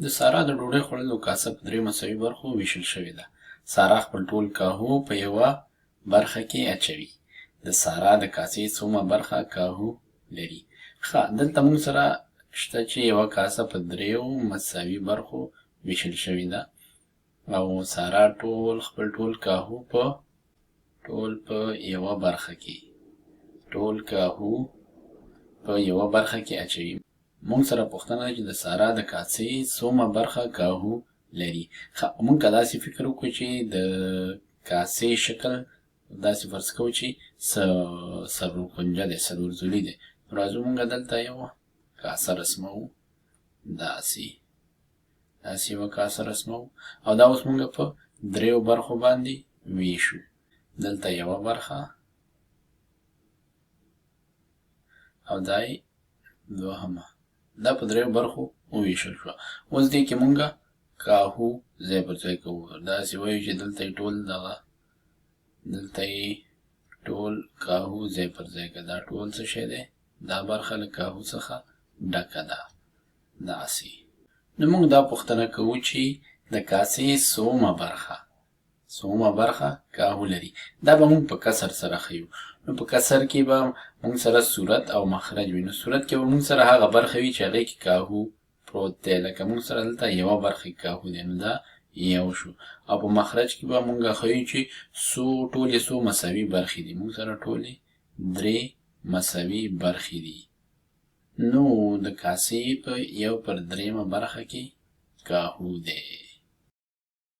د سارا د ډوډۍ خوړلو کاسه په درې مساوي برخو ویشل شوې ده. سارا خپل ټول کاهو په یوه برخه کې اچوي. د سارا د کاسې څومه برخه کاهو لري؟ ښه، دلته موږ سره شته چې یوه کاسه په دریو مساوي برخو ویشل شوې ده او سارا ټول خپل ټول کاهو په ټول په یوه برخه کې ټول کاهو په یوه برخه کې اچوي. موږ سره پوښتنه ده چې د سارا د کاسې څومه برخه کاهو لري؟ ښه، موږ که داسې فکر وکړو چې د کاسې شکل داسې فرض کوو چې څلور کنجه دی، څلور ضلعي دی، نو راځو موږ دلته یوه کاسه رسموو، داسې داسې یوه کاسه رسموو او دا اوس موږ په دریو برخو باندې ویشو. دلته یوه برخه او دا یې دوهمه، دا په دریو برخو وویشل شوه. اوس دې کې مونږ کاهو ځای پر ځای کوو، داسې وایو چې دلته یې ټول دغه دلته یې ټول کاهو ځای پر ځای کړه. دا ټول څه شی دی؟ دا برخه له کاهو څخه ډکه ده، داسې. نو موږ دا پوښتنه کوو چې د کاسې څومه برخه څومه برخه کاهو لري؟ دا به موږ په کسر سره ښیو. نو په کسر کې به موږ سره صورت او مخرج وي. نو صورت کې به موږ سره هغه برخه وي چې هغې کې کاهو پروت دی، لکه موږ سره دلته یوه برخه کې کاهو دی، نو دا یو شو. او په مخرج کې به موږ ښیو چې څو ټولې څو مساوي برخې دي. موږ سره ټولې درې مساوي برخې دي. نو د کاسې په 1/3 برخه کې کاهو دی.